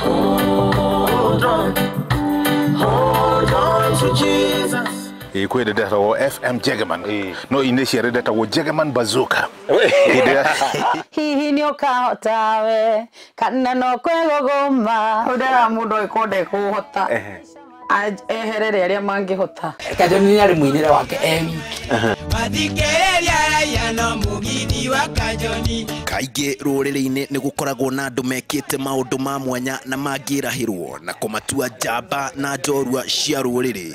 Hold on, hold on to Jesus. Kwä ndetagwo FM Jegeman no initially ndetagwo Jegeman Bazooka. Hihi nä å kahota we kana no kwegågåma å ndera må ndå ä ndekåhota eherere arĩa mangĩhota. Kajoni nĩ arĩ mũinĩre wake e wiki. Mathikĩrĩria raia no mũgithi wa Kajoni. Kaingĩ rũrĩrĩ-inĩ nĩ gũkoragwo na andũ mekĩte maũndũ ma mwanya na mangĩrahĩrwo na kũmatua njamba na njorua cia rũrĩrĩ.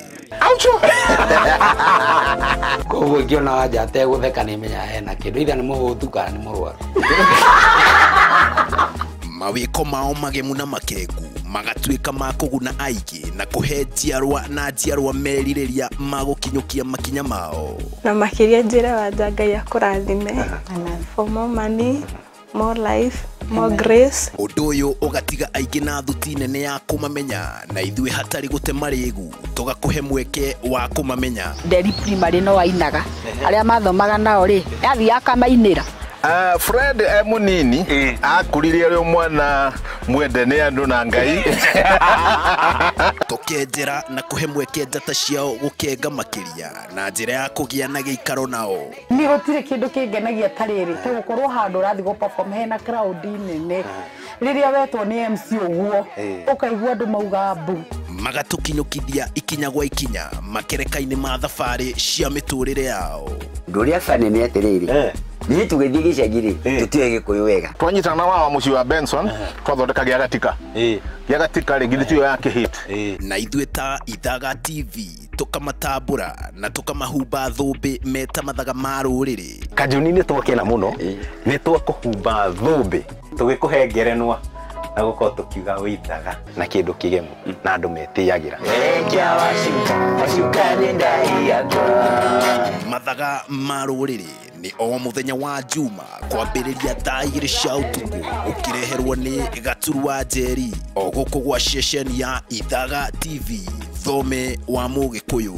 Koguo ingĩona Wanja ategũtheka nĩ menyaga hena kĩndũ, either nĩ mũhũtu kana nĩ mũrwaru. Mawĩko mao magemu na makengu magatuĩka ma kũguna aingĩ na kũhe njiarwa na njiarwa merirĩria ma gũkinyũkia makinya mao. Na makĩria njĩre Wanja Ngai akũrathime for more money, more life, more grace. Ũndũ ũyũ ũgatiga aingĩ na thuti nene ya kũmamenya na ithuĩ hatarĩ gũte marĩgu tũgakũhe mweke wa kũmamenya. Nderi primary no ainaga arĩa mathomaga nao rĩ yathiaga akamainĩra. Fred e munini akurire ari mwana mwende nĩ andũ na Ngai. Tũkenjera na kũhe mweke njata ciao gũkenga makĩria na njĩra ya kũgĩa na gĩikaro nao. Niĩ gũtirĩ kĩndũ kĩngenagia ta rĩrĩ ta gũkorwo handũ ũrathiĩ gũ perform hena crowd nene rĩrĩa wetwo nĩ MC ũguo ũkaigua andũ mauga mbu. Magatũkinyũkithia ikinya gwa ikinya makereka-inĩ ma thabarĩ cia mĩtũrĩre yao. Ũndũ ũrĩa bani nĩ atĩrĩrĩ, niĩ tũgĩthiĩ gĩcagi rĩ tũtiũĩ Gĩkũyũ wega. Twanyitana na wa mũciĩ wa Benson twathondeka gĩa gatika. Gĩa gatika rĩ githĩ tiyo ya kĩhit. Na ithuĩ ta Ithaga TV tũkamatambũra na tũkamahumba thũmbĩ meta mathaga ma rũrĩrĩ. Kajoni nĩ twakena mũno nĩ twakũhumba thũmbĩ tũgĩkũhe ngerenwa na gũkorwo tũkiuga wĩ ithaga na kĩndũ kĩgemu na andũ metĩyagĩra. Mathaga ma rũrĩrĩ nĩ o mũthenya wa Juma kwambĩrĩria thaa 2 cia ũtukũ ũkĩreherwo nĩ Gaturu wa Njeri o gũkũ gwa ceceni ya Ithaga TV thome wa Mũgĩkũyũ.